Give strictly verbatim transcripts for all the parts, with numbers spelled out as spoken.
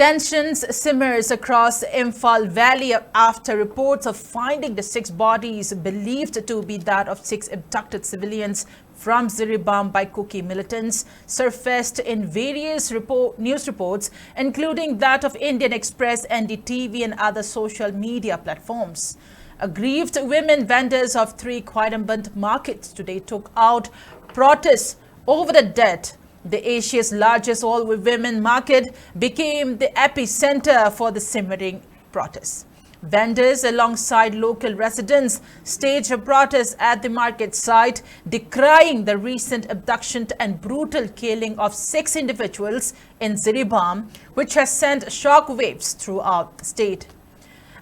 Tensions simmers across Imphal Valley after reports of finding the six bodies believed to be that of six abducted civilians from Jiribam by Kuki militants surfaced in various report, news reports, including that of Indian Express, N D T V, and other social media platforms. Aggrieved women vendors of three Khwairamband markets today took out protests over the death. The Asia's largest all-women market became the epicenter for the simmering protests. Vendors alongside local residents staged a protest at the market site, decrying the recent abduction and brutal killing of six individuals in Jiribam, which has sent shockwaves throughout the state.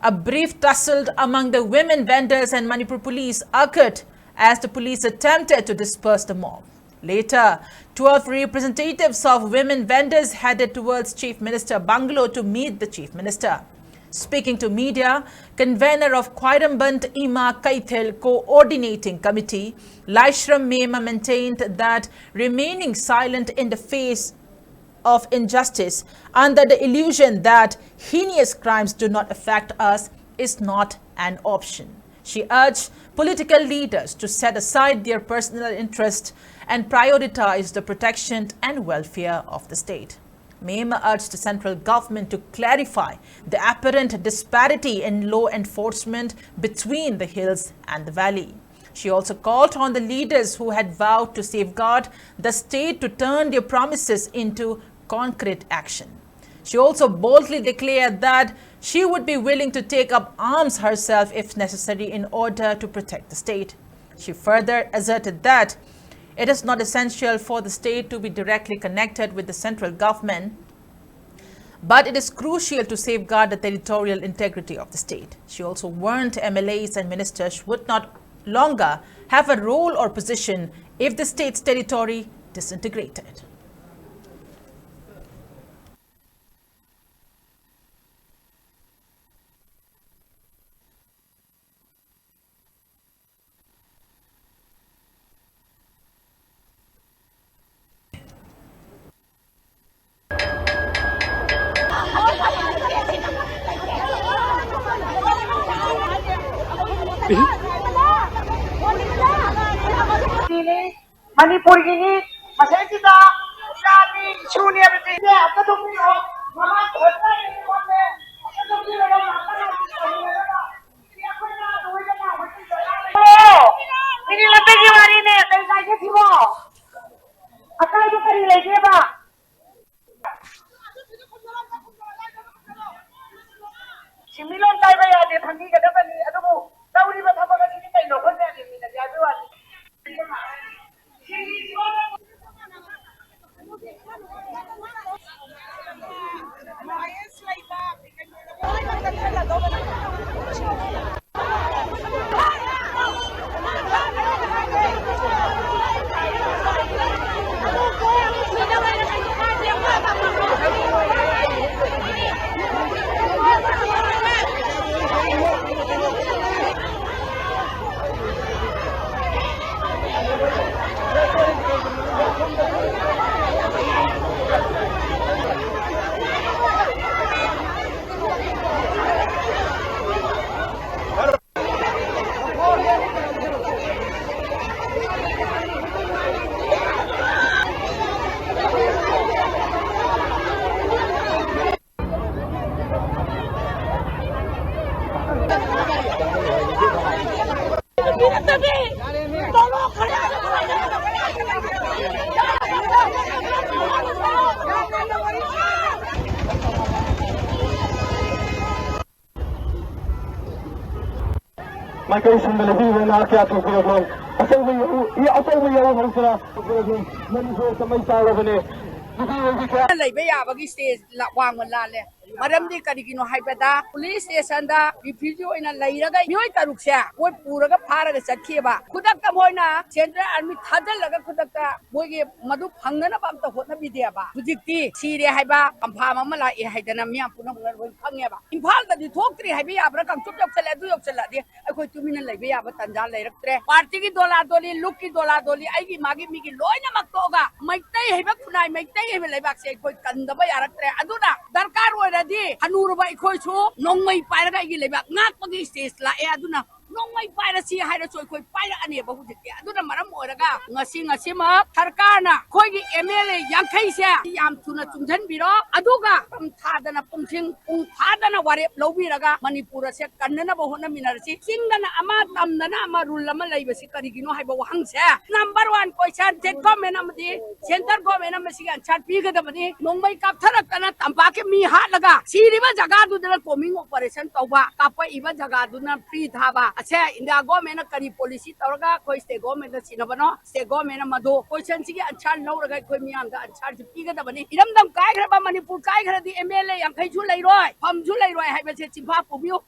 A brief tussle among the women vendors and Manipur police occurred as the police attempted to disperse the mob. Later, twelve representatives of women vendors headed towards Chief Minister bungalow to meet the Chief Minister. Speaking to media, convener of Khwairamband Ima Kaithel Coordinating Committee, Laishram Mema, maintained that remaining silent in the face of injustice under the illusion that heinous crimes do not affect us is not an option. She urged political leaders to set aside their personal interest and prioritize the protection and welfare of the state. Mema urged the central government to clarify the apparent disparity in law enforcement between the hills and the valley. She also called on the leaders who had vowed to safeguard the state to turn their promises into concrete action. She also boldly declared that she would be willing to take up arms herself if necessary in order to protect the state. She further asserted that it is not essential for the state to be directly connected with the central government, but it is crucial to safeguard the territorial integrity of the state. She also warned M L As and ministers would not longer have a role or position if the state's territory disintegrated. ꯃꯅꯤꯄꯨꯔꯒꯤꯅꯤ꯫ ꯃꯁꯤꯁꯤꯗ ꯏꯆꯥꯅꯤ, ꯏꯁꯨꯅꯤ ꯍꯥꯏꯕꯁꯤ ꯑꯝꯇ ꯊꯣꯛꯄꯤꯔꯛꯑꯣ꯫ ꯃꯃꯥ ꯊꯣꯛꯂꯛꯑꯦ, ꯈꯣꯠꯂꯦ꯫ ꯑꯝꯇ ꯊꯣꯛꯄꯤꯔꯛꯑꯣ꯫ ꯑꯣ, minute ꯑꯃꯒꯤ ꯋꯥꯔꯤꯅꯦ, ꯀꯩ ꯀꯥꯏꯒꯦ ꯁꯤꯕꯣ? ꯑꯀꯥꯏꯕ ꯀꯔꯤ ꯂꯩꯒꯦꯕ? ꯁꯤꯟꯃꯤꯠꯂꯣꯟ ꯀꯥꯏꯕ ꯌꯥꯗꯦ, ꯐꯪꯕꯤꯒꯗꯕꯅꯤ꯫ ꯑꯗꯨꯕꯨ ꯇꯧꯔꯤꯕ ꯊꯕꯛ ꯑꯁꯤꯗꯤ ꯀꯩꯅꯣ? ꯑꯩꯈꯣꯏ ꯃꯌꯥꯝ ꯌꯦꯡꯃꯤꯟꯅꯁꯦ ꯍꯥꯏꯕꯒꯤ ꯋꯥꯅꯤ꯫ ꯃꯥꯏꯀꯩꯁꯤꯡꯗ ꯂꯦꯞꯄꯤꯕ ꯅꯍꯥꯛ ꯀꯌꯥ ꯊꯣꯛꯄꯤꯔꯕ꯭ꯔꯣ? ꯑꯆꯧꯕ ꯌꯥꯎ-, ꯑꯆꯧꯕ ꯌꯥꯎꯕ ꯍꯧꯁꯤꯔꯥ? ꯃꯅꯤꯄꯨꯔ ꯃꯩ ꯆꯥꯛꯂꯕꯅꯦ꯫ ꯅꯨꯄꯤ ꯑꯣꯏꯕꯤ ꯀꯌꯥ ꯂꯩꯕ ꯌꯥꯕꯒꯤ ꯁ꯭ꯇꯦꯖ ꯂ-, ꯋꯥꯡꯃ ꯂꯥꯜꯂꯦ꯫ ꯃꯔꯝꯗꯤ ꯀꯔꯤꯒꯤꯅꯣ ꯍꯥꯏꯕꯗ, ꯄꯨꯂꯤꯁ ꯁ꯭ꯇꯦꯁꯟꯗ ꯔꯤꯐ꯭ꯌꯨꯖꯤ ꯑꯣꯏꯅ ꯂꯩꯔꯒ ꯃꯤꯑꯣꯏ ꯇꯔꯨꯛꯁꯦ ꯃꯣꯏ ꯄꯨꯔꯒ ꯐꯥꯔꯒ ꯆꯠꯈꯤꯑꯕ꯫ ꯈꯨꯗꯛꯇ ꯃꯣꯏꯅ ꯁꯦꯟꯇ꯭ꯔꯦꯜ ꯑꯥꯔꯃꯤ ꯊꯥꯖꯤꯜꯂꯒ ꯈꯨꯗꯛꯇ ꯃꯣꯏꯒꯤ ꯃꯗꯨ ꯐꯪꯅꯅꯕ ꯑꯝꯇ ꯍꯣꯠꯅꯕꯤꯗꯦꯕ꯫ ꯍꯧꯖꯤꯛꯇꯤ ꯁꯤꯔꯦ ꯍꯥꯏꯕ ꯀꯟꯐꯥꯝ ꯑꯃ ꯂꯥꯛꯑꯦ ꯍꯥꯏꯗꯅ ꯃꯤꯌꯥꯝ ꯄꯨꯝꯅꯃꯛꯅ ꯂꯣꯏ ꯈꯪꯉꯦꯕ꯫ ꯏꯝꯐꯥꯜꯗꯗꯤ ꯊꯣꯛꯇ꯭ꯔꯤ ꯍꯥꯏꯕ ꯌꯥꯕ꯭ꯔꯥ? ꯀꯥꯡꯆꯨꯞ ꯌꯧꯁꯜꯂꯦ, ꯑꯗꯨ ꯌꯧꯁꯜꯂꯛꯑꯗꯤ ꯑꯩꯈꯣꯏ ꯇꯨꯃꯤꯟꯅ ꯂꯩꯕ ꯌꯥꯕ ꯇꯥꯟꯖꯥ ꯂꯩꯔꯛꯇ꯭ꯔꯦ꯫ ꯄꯥꯔꯇꯤꯒꯤ ꯗꯣꯂꯥ ꯗꯣꯂꯤ, ꯂꯨꯛꯀꯤ ꯗꯣꯂꯥ ꯗꯣꯂꯤ, ꯑꯩꯒꯤ ꯃꯥꯒꯤ ꯃꯤꯒꯤ ꯂꯣꯏꯅꯃꯛ ꯇꯣꯛꯑꯒ ꯃꯩꯇꯩ ꯍꯩꯕ ꯈꯨꯟꯅꯥꯏ, ꯃꯩꯇꯩ ꯍꯩꯕ ꯂꯩꯕꯥꯛꯁꯦ ꯑꯩꯈꯣꯏ ꯀꯟꯗꯕ ꯌꯥꯔꯛꯇ꯭ꯔꯦ꯫ ꯑꯗꯨꯅ ꯗꯔꯀꯥꯔ ꯑꯣꯏꯔꯗꯤ ꯍꯅꯨꯔꯕ ꯑꯩꯈꯣꯏꯁꯨ ꯅꯣꯡꯃꯩ ꯄꯥꯏꯔꯒ ꯑꯩꯒꯤ ꯂꯩꯕꯥꯛ ꯉꯥꯛꯄꯒꯤ ꯁ꯭ꯇꯦꯖ ꯂꯥꯛꯑꯦ꯫ ꯑꯗꯨꯅ ꯅꯣꯡꯃꯩ ꯄꯥꯏꯔꯁꯤ ꯍꯥꯏꯔꯁꯨ ꯑꯩꯈꯣꯏ ꯄꯥꯏꯔꯛꯑꯅꯦꯕ ꯍꯧꯖꯤꯛꯇꯤ꯫ ꯑꯗꯨꯅ ꯃꯔꯝ ꯑꯣꯏꯔꯒ ꯉꯁꯤ, ꯉꯁꯤꯃꯛ ꯁꯔꯀꯥꯔꯅ ꯑꯩꯈꯣꯏꯒꯤ M L A ꯌꯥꯡꯈꯩꯁꯦ ꯌꯥꯝ ꯊꯨꯅ ꯆꯨꯝꯁꯤꯟꯕꯤꯔꯣ, ꯑꯗꯨꯒ ꯃꯇꯝ ꯊꯥꯗꯅ ꯄꯨꯡꯁꯤꯡ ꯄꯨꯡ ꯐꯥꯗꯅ ꯋꯥꯔꯦꯞ ꯂꯧꯕꯤꯔꯒ ꯃꯅꯤꯄꯨꯔ ꯑꯁꯦ ꯀꯟꯅꯅꯕ ꯍꯣꯠꯅꯃꯤꯟꯅꯔꯁꯤ꯫ ꯆꯤꯡꯗꯅ ꯑꯃ, ꯇꯝꯗꯅ ꯑꯃ, rule ꯑꯃ ꯂꯩꯕꯁꯤ ꯀꯔꯤꯒꯤꯅꯣ ꯍꯥꯏꯕ ꯋꯥꯍꯪꯁꯦ number one question, state government ꯑꯃꯗꯤ centre government ꯑꯃ ꯁꯤꯒꯤ answer ꯄꯤꯒꯗꯕꯅꯤ꯫ ꯅꯣꯡꯃꯩ ꯀꯥꯞꯊꯔꯛꯇꯅ ꯇꯝꯄꯥꯛꯀꯤ ꯃꯤ ꯍꯥꯠꯂꯒ ꯁꯤꯔꯤꯕ ꯖꯒꯥꯗꯨꯗꯅ combing operation ꯇꯧꯕ, ꯀꯥꯞꯄꯛꯏꯕ ꯖꯒꯥꯗꯨꯅ free ꯊꯥꯕ꯫ ꯑꯁꯦ India government ꯅ ꯀꯔꯤ policy ꯇꯧꯔꯒ ꯑꯩꯈꯣꯏ state government ꯗ ꯁꯤꯟꯅꯕꯅꯣ? State government ꯅ ꯃꯗꯨ question ꯁꯤꯒꯤ answer ꯂꯧꯔꯒ ꯑꯩꯈꯣꯏ ꯃꯤꯌꯥꯝꯗ answer ꯁꯤ ꯄꯤꯒꯗꯕꯅꯤ꯫ ꯏꯔꯝꯗꯝ ꯀꯥꯏꯈ꯭ꯔꯕ, ꯃꯅꯤꯄꯨꯔ ꯀꯥꯏꯈ꯭ꯔꯗꯤ M L A ꯌꯥꯡꯈꯩꯁꯨ ꯂꯩꯔꯣꯏ, ꯐꯝꯁꯨ ꯂꯩꯔꯣꯏ ꯍꯥꯏꯕꯁꯦ ꯆꯤꯟꯐꯥ ꯄꯨꯕꯤꯌꯨ꯫